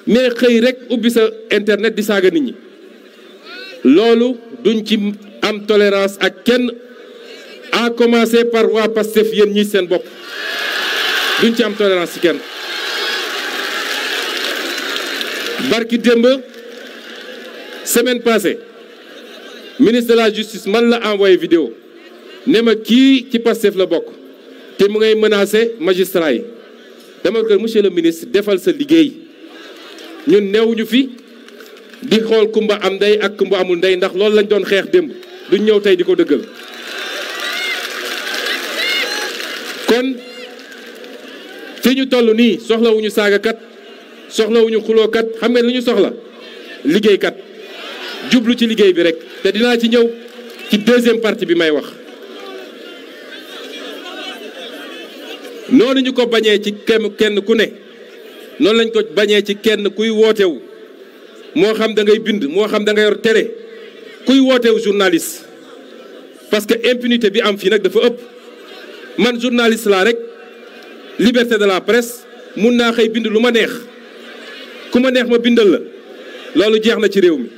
mais xëy rek ubbi sa internet di saaga nit ñi loolu duñ ci am tolérance ak kenn à commencer par waa Pastef yéen ñi seen bopp duñ ci am tolérance ci kenn. barki démb semaine passée ministre de la justice man la envoyé vidéo ne ma kii ci Pastef la bokk te mu ngay menacer magistrat yi dama ko monsieur le ministre defal sa liggéey ñun neewuñu fi di xool kumba am ndey ak kumba amul ndey ndax loolu lañ doon xeex démb duñ ñëw tey di ko dëggal kon fi ñu toll nii soxlawuñu saagakat soxlawuñu xulookat xam ngeen lu ñu soxla liggéeykat jublu ci liggéey bi rek te dinaa ci ñëw ci deuxième partie bi may wax noonu ñu ko bañee ci kenn ku ne noonu lañ ko bañee ci kenn kuy wootewu moo xam da ngay bind moo xam da nga yor télé kuy wootewu journaliste parce que impunité bi am fii nag dafa ëpp man journaliste laa rek liberté de la presse mun naa xëy bind lu ma neex ku ma neex ma bindal la loolu jeex na ci réew mi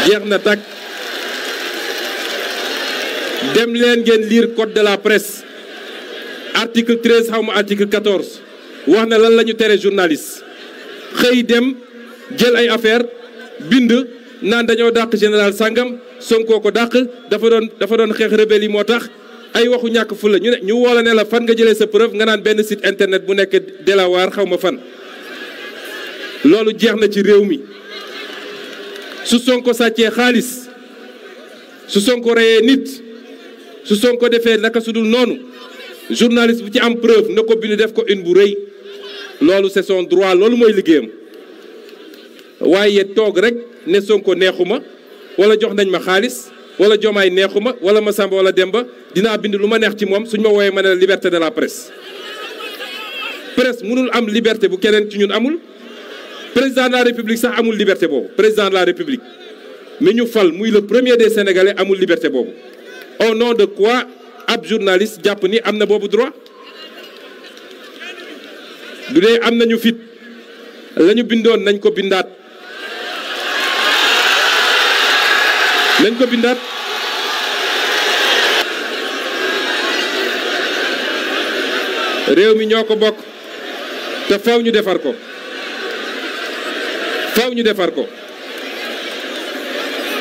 jeex na tàkk dem leen ngeen lire code de la presse article 13 xaw ma article 14 wax na lan la ñu tere journaliste xëy dem jël ay affaire bind naan dañoo dàq général sangam Sonko ko dàq dafa doon xeex rebelle yi moo tax ay waxu ñàkk fu la ñu woola ne la fan nga jëlee sa preuve nga naan benn site internet bu nekk Delaware xaw ma fan loolu jeex na ci réew mi su Sonko sàccee xaalis su Sonko reyee nit su Sonko defee naka su dul noonu journaliste bu ci am preuve na ko bind def ko une bu rëy loolu c'est son droit loolu mooy liggéeyam waaye toog rek ne Sonko neexuma wala jox nañ ma xaalis wala Jomaay neexuma wala Massamba wala Demba dinaa bind lu ma neex ci moom suñ ma wooyee ma ne la liberté de la presse presse mënul am liberté bu keneen ci ñun amul président de la république sax amul liberté boobu président de la république mais ñu fal muy le premier des sénégalais amul liberté boobu au nom de quoi ab journaliste jàpp ni am na boobu droit du dee am nañu fit la ñu bindoon nañ ko bindaat réew mi ñoo ko bokk te faw ñu defar ko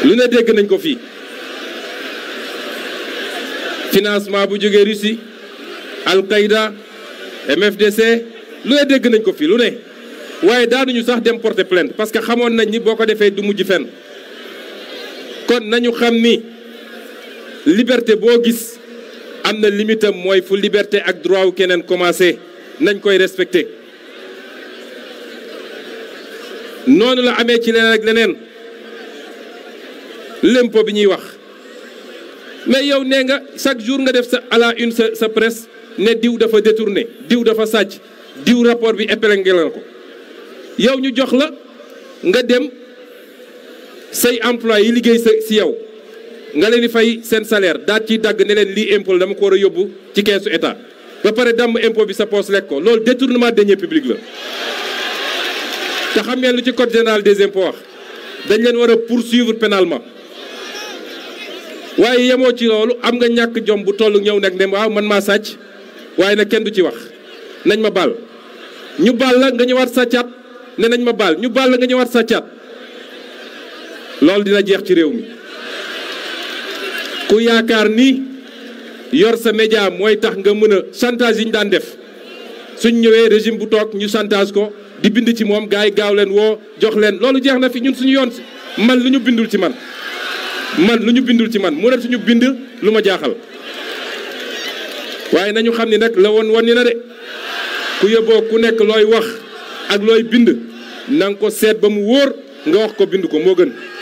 lu ne dégg nañ ko fii financement bu jógee Russie Al-Qaïda MFDC lu ne dégg nañ ko fii lu ne waaye daanuñu sax dem porter plainte parce que xamoon nañ ni boo ko defee du mujj fenn kon nañu xam ni liberté boo gis am na limite am mooy fu liberté ak droit wu keneen commencé nañ koy respecté noonu la amee ci leneen ak leneen l'impôt bi ñuy wax mais yow nee nga chaque jour nga def sa à la une sa presse ne diw dafa détourné diw dafa sàcc diw rapport bi épinglé la ko yow ñu jox la nga dem say employé yi liggéey si yow nga leen di fay seen salaire daal ciy dagg ne leen lii impôt dama ko war a yóbbu ci keesu état ba pare damm impôt bi sa poche lekk ko loolu détournement de deniers publics la te xam ngeen lu ci code général des impôts wax dañ leen war a poursuivre pénalement waaye yemoo ci loolu am nga ñàkk jom bu toll ñëw nag ne waaw man maa sàcc waaye nag kenn du ci wax nañ ma baal ñu baal la nga ñëwaat sàccaat ne nañ ma baal ñu baal la nga ñëwaat sàccaat loolu dina jeex ci réew mi ku yaakaar ni yor sa média mooy tax nga mën a chantage yi ñu daan def suñ ñëwee régime bu toog ñu chantage ko di bind ci moom gars yi gaaw leen woo jox leen loolu jeex na fi ñun suñu yoon man lu ñu bindul ci man mu ne suñu bind lu ma jaaxal waaye nañu xam ni nag la woon ni na de ku yóbboo ku nekk looy wax ak looy bind na nga ko seet ba mu wóor nga wax ko bind ko moo gën